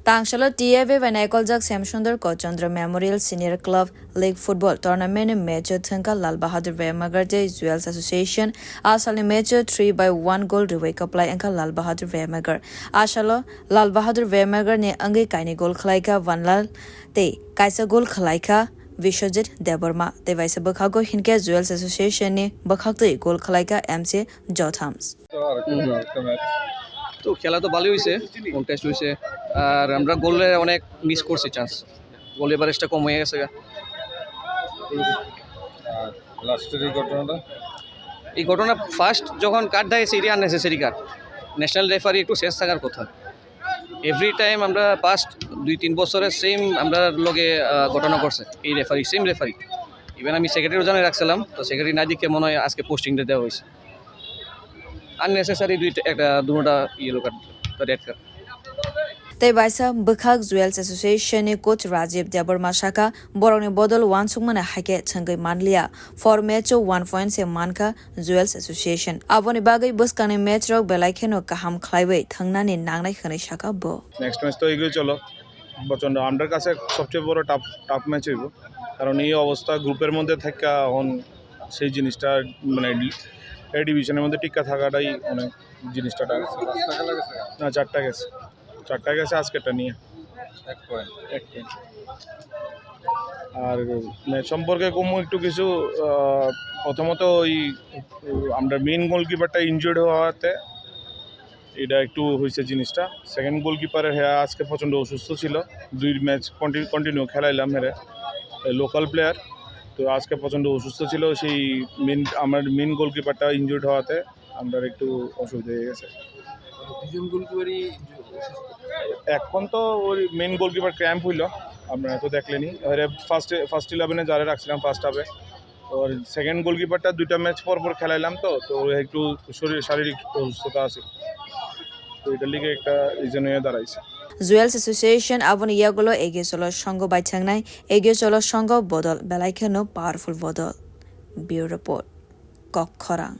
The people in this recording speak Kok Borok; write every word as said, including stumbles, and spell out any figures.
Tangsalo T F A bai naikoljak Shyamsundar Kochandra Memorial Senior Club League Football Tournament ni match o thwngkha Lal Bahadur Vemagar tei Jewels Association. A salni match o three by one goal rwi kwplai wngkha Lal Bahadur Vemagar. A salo Lal Bahadur Vemagar ni wngwi kainwi goal khwlaikha Vanlal tei kaisa goal khwlaikha Biswajit Debbarma tei waisa bwkhago hinkhe Jewels Association ni bwkhaktwi goal khwlaikha M C Jothams. তো খেলা তো ভালোই হয়েছে, কন্টেস্ট হয়েছে। আর আমরা গোলে অনেক মিস করছি চান্স, গোল এভারেজটা কম হয়ে গেছে গা। লাস্টের এই ঘটনাটা এই ঘটনা ফার্স্ট যখন কার্ড দেয়, সেটি আননেসেসারি কার্ড। ন্যাশনাল রেফারি একটু সেন্স থাকার কথা। এভরি টাইম আমরা পাস্ট দুই তিন বছরের সেম আমরা লগে আহ, ঘটনা করছে এই রেফারি, সেম রেফারি। ইভেন আমি সেক্রেটারিও জানিয়ে রাখছিলাম, তো সেক্রেটারি না দেখে মনে হয় আজকে পোস্টিংটা দেওয়া হয়েছে। আননেসেসারি দুইটা, একটা দুটা yellow card, red card. Tei waisa bwkhak Jewels Association ni coach Rajiv Debbarma sakha, borokni bodol uansukmani haikhe chwngwi manliya. For match o one point se mankha Jewels Association. Aboni bagwi bwskangni match rok belai kheno kaham khlaiwi thwngnani nangnai hwnwi sakha bo. Next match তো এগিয়ে চলো প্রচণ্ড, আমরার কাছে সবচেয়ে বড় tough tough match হইব, কারণ এই অবস্থা গ্রুপের মধ্যে থাকা এখন সেই জিনিসটা মানে এ ডিভিশনের মধ্যে টিকা থাকাটাই অনেক জিনিসটা টাফ। না, চারটা গেছে, চারটা গেছে আজকেরটা নিয়ে। এক পয়েন্ট। এক পয়েন্ট। আর ম্যাচ সম্পর্কে কম একটু কিছু আহ, প্রথমত ওই আমরা মেইন গোলকিপারটা ইনজুর্ড হওয়াতে এটা একটু হয়েছে জিনিসটা। সেকেন্ড গোলকিপারের হ্যাঁ আজকে প্রচণ্ড অসুস্থ ছিল, দুই ম্যাচ কন্টিনিউ খেলাইলাম হেরে, লোকাল প্লেয়ার। তো আজকে প্রচণ্ড অসুস্থ ছিল, সেই মেইন আমার মেইন গোলকিপারটা ইনজুর্ড হওয়াতে আমরা একটু অসুবিধা হয়ে গেছে। দুজন গোলকিপারই অসুস্থ। এখন তো ওই মেইন গোলকিপার ক্র্যাম্প হইলো, আপনারা তো দেখলেনি। এবারে ফার্স্ট ফার্স্ট ইলেভেনে যারা রাখছিলাম ফার্স্ট হাফে, ওর সেকেন্ড গোলকিপারটা দুইটা ম্যাচ পর পর খেলাইলাম তো, তো ওর একটু শরীর শারীরিক অসুস্থতা আছে, তো এটার লিগে একটা রিজন হয়ে দাঁড়াইছে। Jewels Association aboni yagulo Egio Cholo Songho bai thangnai, Egio Cholo Songho bodol belai kheno powerful bodol. Bureau Report, Kokkhorang.